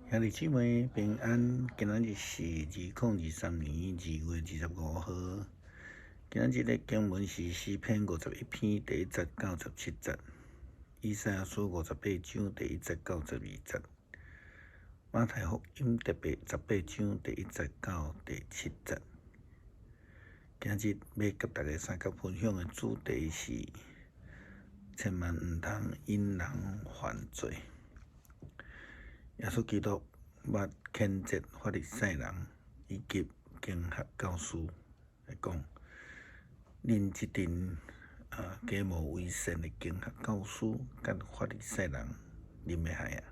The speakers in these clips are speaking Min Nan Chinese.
兄弟姊妹平安，今仔日是2023年2月25號。今仔日的經文是詩篇51篇第1節到17節，以賽亞書58章第1節到12節，馬太福音特別18章第1節到第7節。今日欲佮大家相佮分享的主題是：千萬毋通引人犯罪。耶穌基督捌譴責法利賽人以及經學教師來講，恁這陣假冒為善的經學教師佮法利賽人，恁欲害啊！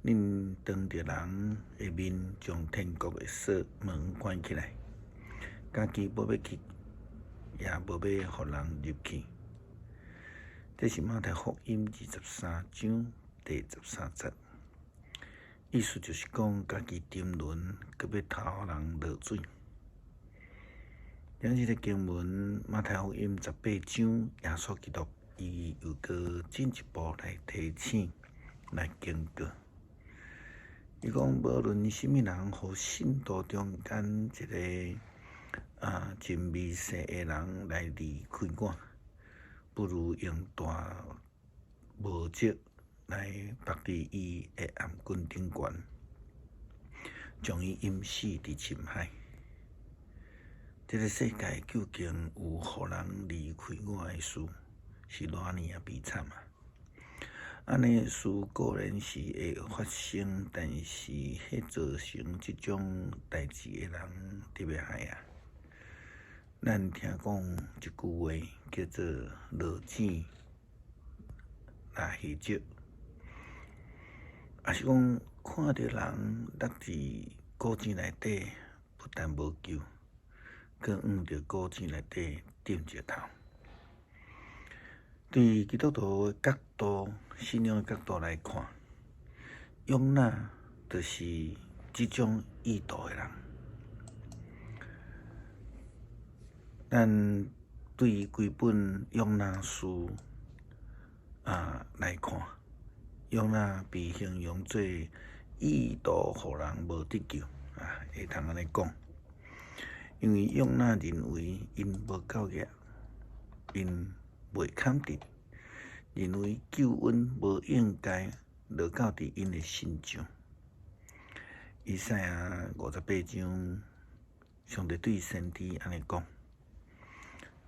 恁當著人的面將天國的鎖門關起來，家己無欲去，也無欲予人入去。這是馬太福音23章第13節。意思就是講，家己沉淪，閣欲拖人落水。今日的經文，馬太福音十八章，耶穌基督伊又閣進一步來提醒、來警告。伊講，無論啥物人，予信徒中間一个真微細的人來離開我，不如用大磨石來縛佇伊的頷頸頂懸，將伊淹死佇深海。這个世界究竟有予人離開我的事，是偌爾仔悲慘啊！按呢事固然是會發生，但是彼造成這種代誌的人特別害啊！咱聽講一句話叫做“落井若魚石”，抑是講看著人落佇古井內底，不但無救，閣向著古井內底擲石頭。對基督徒的角度、信仰的角度來看，約拿就是這種意圖的人。咱對規本約拿書來看，約拿被形容做意圖予人無得救啊，會通按呢講。因為約拿認為𪜶無夠額，𪜶袂堪得，認為救恩無應該落到佇𪜶的身上。以賽亞58章，上帝對先知按呢講：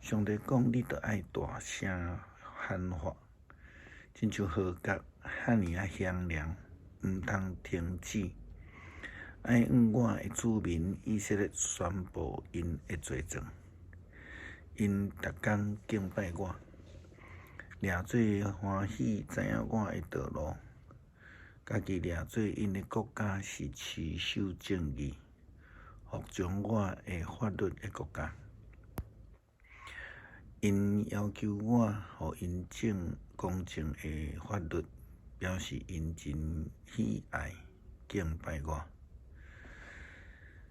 上帝講，你著愛大聲喊喊，親像號角遐爾仔響亮，毋通停止。愛向我的子民以色列宣布𪜶的罪狀，𪜶逐工敬拜我，掠做歡喜知影我的道路，家己掠做𪜶的國家是持守正義、服從我的法律的國家。𪜶要求我予𪜶正公正的法律，表示𪜶真喜愛敬拜我。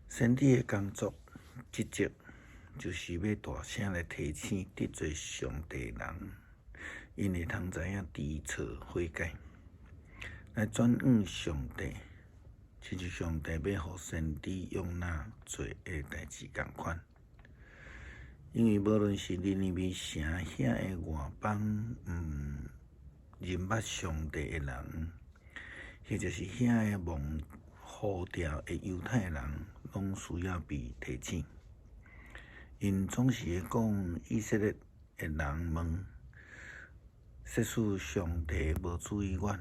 先知的工作職責，就是欲大聲來提醒得罪上帝的人，𪜶會通知影知錯悔改，來轉向上帝。親像上帝欲予先知約拿做的代誌仝款。因為無論是尼尼微城遐的外邦毋認捌上帝的人，或者是遐个蒙呼召的猶太人，攏需要被提醒。𪜶總是會講以色列的人問：設使上帝無注意阮，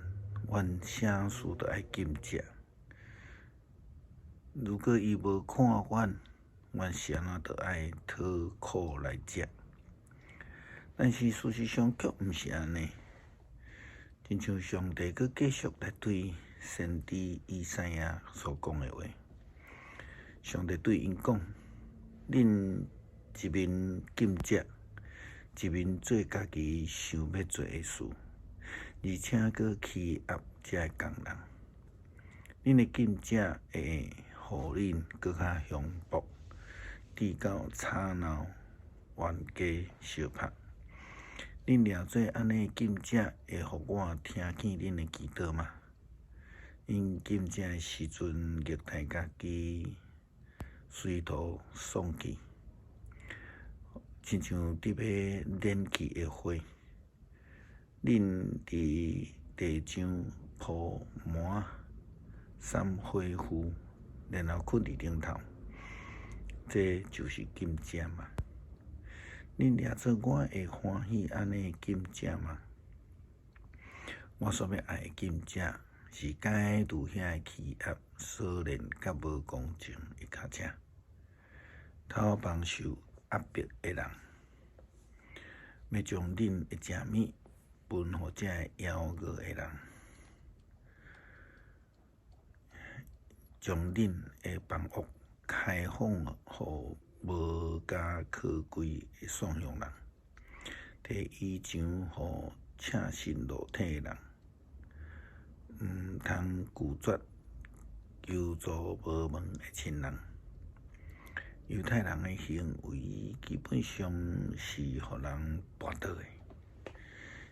阮啥事都愛禁食？如果伊無看阮，阮是按怎著愛討苦來食？但是事實上卻毋是按呢。親像上帝閣繼續來對先知以賽亞所講的話，上帝對𪜶講：恁一面禁食，一面做家己想欲做的事，而且閣欺壓這个工人。恁的禁食會予恁閣較凶暴，至到吵鬧、冤家相拍。恁掠做按呢禁食，會予我聽見恁的祈禱嗎？恁禁食的時陣，虐待家己，隨徒喪氣，親像佇欲燃去的火。恁佇地上鋪幔，散火符，然後睏佇頂頭，這就是禁食嗎？恁掠做我會歡喜按呢禁食嗎？我所欲愛的禁食，是解除遐个欺壓、鎖鏈佮無公正的跤車，偷放受壓迫的人，欲將恁的食物分予這个枵餓的人，將恁的房屋開放予無家可歸的散鄉人，提衣裳予赤身露體的人，毋通拒絕求助無門的親人。猶太人的行為基本上是予人跋倒的，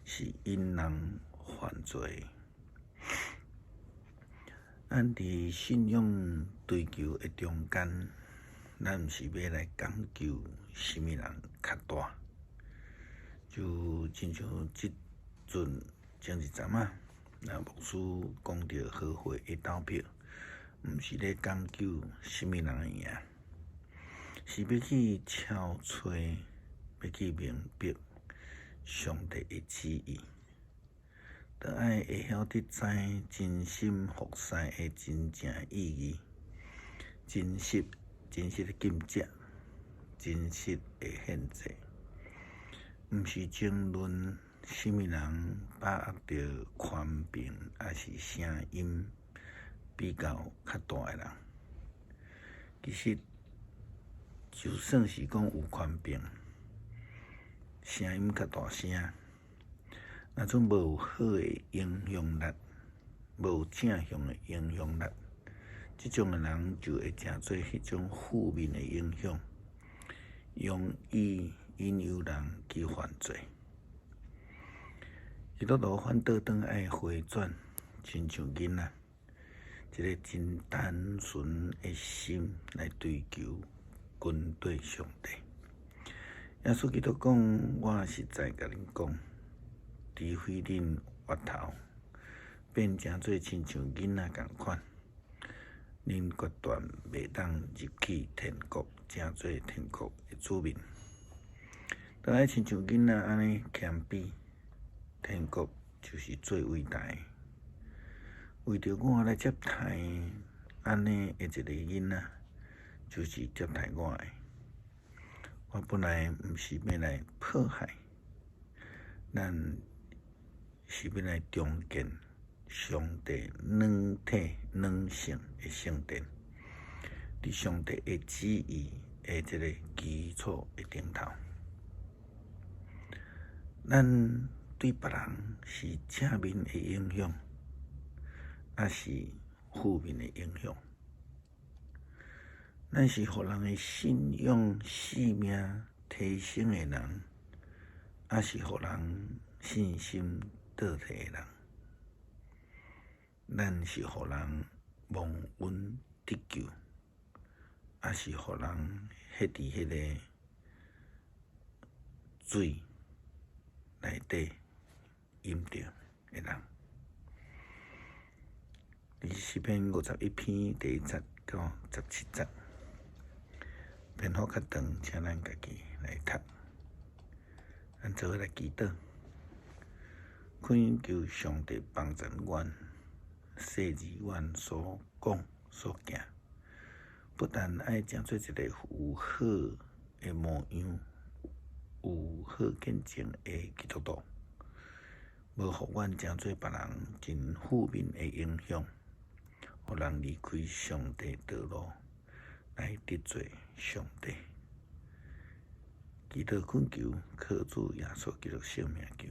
是引人犯罪的。咱佇信仰追求的中間，咱毋是欲來講究啥物人較大，就親像這陣前一陣仔，那牧師講著和會的投票，毋是咧講究啥物人會贏，是欲去敲揣，欲去明白上帝的旨意。著愛會曉得知真心服侍的真正意義，真實真實的禁食，真實的獻祭，毋是爭論啥物人把握著權柄，抑是聲音比較較大的人。其實，就算是講有權柄，聲音較大聲，若準無有好的影響力，無有正向的影響力，這種的人就會成做彼種負面的影響，容易引誘人去犯罪。基督徒反倒轉愛回轉，親像囡仔，一个真單純的心來追求跟綴上帝。耶穌基督講：我實在共恁講，除非恁回頭，變成做親像囡仔仝款，恁決斷袂當入去天國，成做天國的子民。著愛親像囡仔按呢謙卑，天國就是最偉大的。為著我來接待按呢的一个囡仔，就是接待我的。我本來毋是欲來破壞，咱是欲來重建上帝軟體軟性的聖殿，佇上帝的旨意的這个基礎的頂頭。咱對別人是正面的影響，抑是負面的影響？咱是予人的信仰性命提升的人，抑是予人信心倒退的人？咱是予人蒙恩得救，抑是予人陷佇彼个水內底淹著的人？佇詩篇51篇第1節到17節，篇幅較長，請咱家己來讀。咱做伙來祈禱，懇求上帝幫助阮，細膩阮所講所行，不但愛成做一个有好的模樣，有好見證的基督徒，無予阮成做別人真負面的影響，予人離開上帝道路，來得罪上帝。祈禱懇求，靠主耶穌基督聖名求。